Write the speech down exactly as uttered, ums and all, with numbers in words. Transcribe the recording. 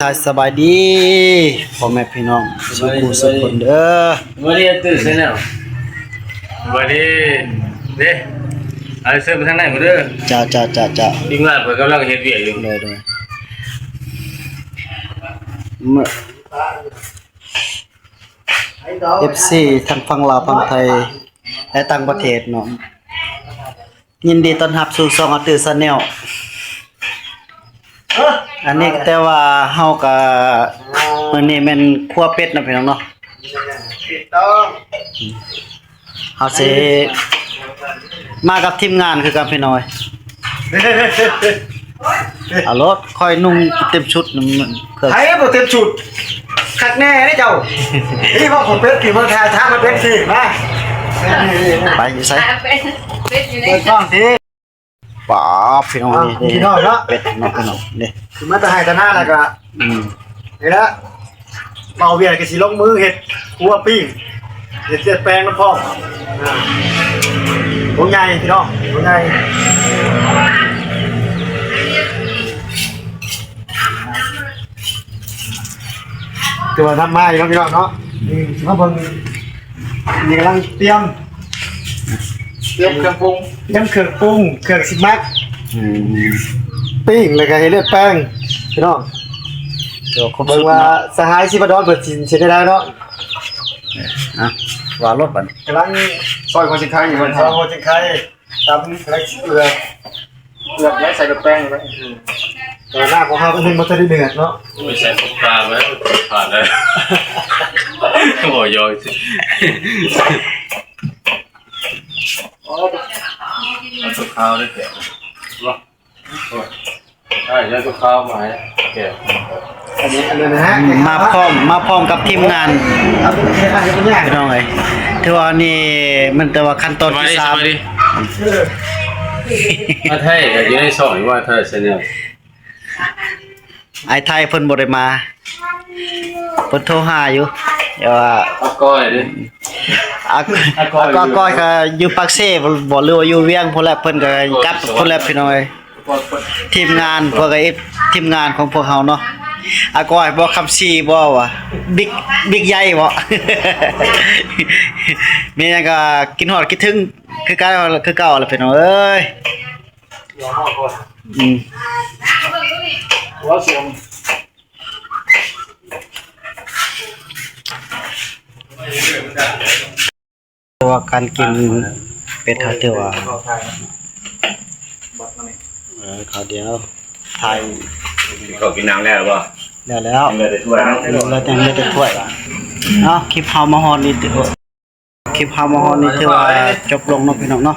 ทักทายสบายดีพ่อแม่พี่น้องสู่ผู้สู่คนเด้อ บ่ได้ตื่นเช้าแนว บ่ได้ เด้ เอาเสื้อไปทางไหนมาเด้อ จ้า จ้า จ้า จ้า ทีมงานเพิ่นกำลังเฮ็ดเวียกอยู่ โดย โดย เมื่อ เอฟซี ทั้งฝั่งลาวฝั่งไทย และต่างประเทศเนาะ ยินดีต้อนรับสู่ช่องอาร์ตี้แชนแนล อันนี้แต่ว่าเฮาก็ มื้อนี้แม่นครัวเป็ดเนาะพี่น้องเนาะ เฮาสิมากับทีมงานคือกันพี่น้อง เอารถค่อยนุ่งเต็มชุดนั่นมันเครื่อง ไผบ่เต็มชุด คักแน่เด้เจ้า นี่ว่าผมเป็ด นี่มาถ่ายทางมาเป็ดสิ มา ไปอยู่ไส อ่ะ เป็น เป็นอยู่ใน เปิดกล้องสิ ป๊าบ พี่น้อง อ่ะ นี่ พี่น้องเนาะ เป็ดเนาะพี่น้อง นี่ คือมาแต่ไฮ่แต่นาแล้วก็ อืม นี่ละ เบาเวียนก็สิลงมือเฮ็ดครัวปิ้ง เฮ็ดเลือดแปลงนำพร้อม อ่า โหใหญ่พี่น้อง โหใหญ่ คือว่าทำมาอยู่เนาะพี่น้องเนาะ นี่มาเบิ่ง นี่กำลังเตรียม เตรียมเครื่องปรุง เตรียมเครื่องปรุง เครื่องสิหมัก อืม ปิ้งแล้วก็เฮ็ดเลือดแปลง พี่น้อง เดี๋ยวครบ เบิ่ง ชุด ว่า เนาะ สหายสิบดอนเพิ่นสิเฮ็ดได้เนาะ อ่ะ ว่ารถบัด กำลังซอยหัวสิงไคอยู่ ซอยหัวสิงไค ตำกำลังสิเอือ เอือบแล้วใส่แป้งไว้ อืม แต่หน้าของเฮาก็ยังบ่ทันได้เดือดเนาะ ไม่ใส่ปลาไว้ ผ่านแล้ว บ่ยอยสิ เอาตัวข้าวได้แกะ บ่ โอ้ย ใช่ แล้วตัวข้าวมาให้แกะ อันนี้ อันนี้นะฮะ มาพร้อม มาพร้อมกับทีมงาน เอาตัวนี้ให้มันยาก พี่น้องเอ้ย ถือว่านี่มันแต่ว่าขั้นตอนที่สาม สบายดี สบายดี มาไทยก็อยู่ในช่องว่าไทยแชนแนล ไอ้ไทยเพิ่นบ่ได้มา เพิ่นโทรหาอยู่ แต่ว่า อาก้อยเด้ อา อาก้อย อาก้อยก็อยู่ปากเซบ่ หรือว่าอยู่เวียงพู้นแหละ เพิ่นก็กลับพู้นแหละพี่น้องเอ้ย ทีมงานพวกไอ้ทีมงานของพวกเฮาเนาะ อาก้อยบ่ คำศรีบ่วะ บิ๊ก บิ๊กใหญ่บ่ มีหยังก็คิดฮอดคิดถึงคือเก่า คือเก่าล่ะพี่น้องเอ้ย อืม แต่ว่าการกินเป็ดเฮาถือว่า เออ ข้าวเดียว ไทย เขากินน้ำแล้วบ่ แล้ว แล้ว เหลือแต่ถ้วย เหลือแต่ เหลือแต่ถ้วย เนาะ คลิปเฮามาฮอดนี่ถือว่า คลิปเฮามาฮอดนี่ถือว่าจบลงเนาะพี่น้องเนาะ